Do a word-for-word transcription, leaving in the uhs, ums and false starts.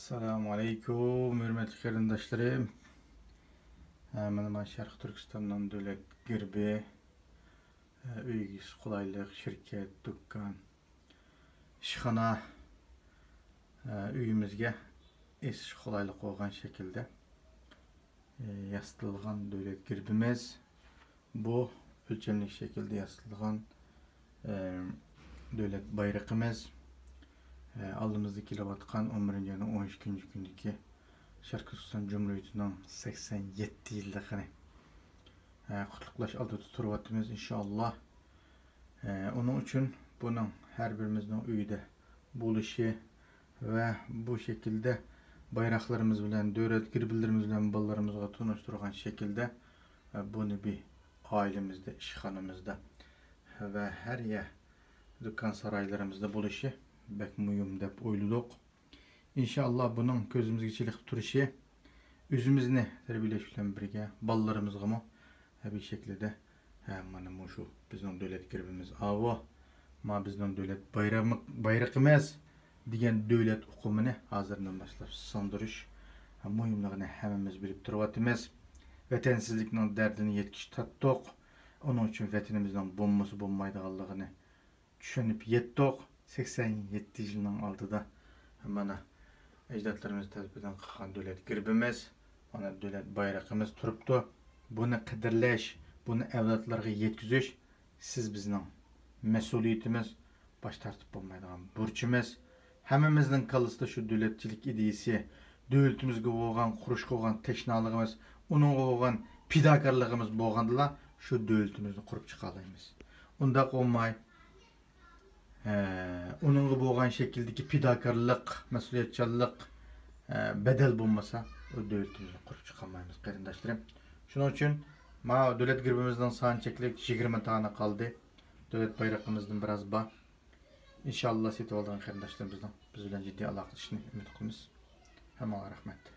ئەسسالامۇ ئەلەيكۇم، ھۆرمەتلىك قېرىنداشلىرىم. ھە، مانا، مانا شەرقىي تۈركىستاننىڭ دۆلەت گېربى، ھە، ئۆي ئىگىسى قولايلىق، شىركەت، دۇكان، ئىشخانا، ھە، ئۆيىمىزگە ئېسىش قولايلىق بولغان شەكىلدە، ھە، ياسىتىلغان دۆلەت گېربىمىز. بۇ ئۆلچەملىك شەكىلدە ياسىتىلغان، ئە، دۆلەت بايرىقىمىز. ئە، ئالدىمىزدا كېلىۋاتقان ئون بىرىنچى ئاينىڭ ئون ئىككىنچى كۈنىدىكى شەرقىي تۈركىستان جۇمھۇرىيىتىنىڭ سەكسەن يەتتە يىللىقىنى، ئە، قۇتلۇقلاش ئالدىدا تۇرۇۋاتىمىز، ئىنشائاللا. ئە، ئۇنىڭ ئۈچۈن بۇنىڭ ھەر بىرىمىزنىڭ ئۆيىدە بولۇشى ۋە بۇ شەكىلدە بايراقلىرىمىز بىلەن، دۆلەت گېربلىرىمىز بىلەن بالىلىرىمىزغا تونۇشتۇرغان شەكىلدە، ئە، بۇنى بىر ئائىلىمىزدە، ئىشخانىمىزدا ۋە ھەر يەر دۇكان سارايلىرىمىزدا بولۇشى بەك مۇھىم دەپ ئويلىدۇق. ئىنشائاللا، بۇنىڭ كۆزىمىزگە چېلىقىپ تۇرۇشى ئۆزىمىزنى تەربىيەلەش بىلەن بىرگە بالىلىرىمىزغىمۇ ھە، بىر شەكلىدە، ھە، مانا مۇشۇ بىزنىڭ دۆلەت گېربىمىز ئاۋۇ، ما بىزنىڭ دۆلەت بايرىمى-، بايرىقىمىز دېگەن دۆلەت ئۇقۇمىنى ھازىردىن باشلاپ سىڭدۈرۈش، ھە، مۇھىملىقىنى ھەممىمىز بىلىپ تۇرۇۋاتىمىز. ۋەتەنسىزلىكنىڭ دەردىنى يەتكۈچە تارتتۇق. ئۇنىڭ ئۈچۈن ۋەتىنىمىزنىڭ بولمىسا بولمايدىغانلىقىنى چۈشىنىپ يەتتۇق. سەكسەن يەتتە يىلنىڭ ئالدىدا، مانا، ئەجدادلىرىمىز تەرىپىدىن قىلغان دۆلەت گېربىمىز، مانا، دۆلەت بايرىقىمىز تۇرۇپتۇ. بۇنى قەدىرلەش، بۇنى ئەۋلادلارغا يەتكۈزۈش سىز بىزنىڭ مەسئۇلىيىتىمىز، باش تارتىپ بولمايدىغان بۇرچىمىز. ھەممىمىزنىڭ كاللىسىدا شۇ دۆلەتچىلىك ئىدىيىسى، دۆلىتىمىزگە بولغان، قۇرۇشقا بولغان تەشنالىقىمىز، ئۇنىڭغا بولغان پىداكارلىقىمىز بولغاندىلا، شۇ دۆلىتىمىزنى قۇرۇپ چىقالايمىز. ئۇنداق بولماي، ھە، ئۇنىڭغا بولغان شەكىلدىكى پىداكارلىق، مەسئۇلىيەتچانلىق، ھە، بەدەل بولمىسا، ئۇ دۆلىتىمىزنى قۇرۇپ چىقالمايمىز، قېرىنداشلىرىم. شۇنىڭ ئۈچۈن ماۋۇ دۆلەت گېربىمىزنىڭ سانى چەكلىك، يىگىرمە دانە قالدى. دۆلەت بايرىقىمىزدىن بىراز بار. ئىنشاللا سېتىۋالىدىغان قېرىنداشلىرىمىزنىڭ بىز بىلەن جىددىي ئالاقىلىشىشىنى ئۈمىد قىلىمىز. ھەممىڭلارغا رەھمەت.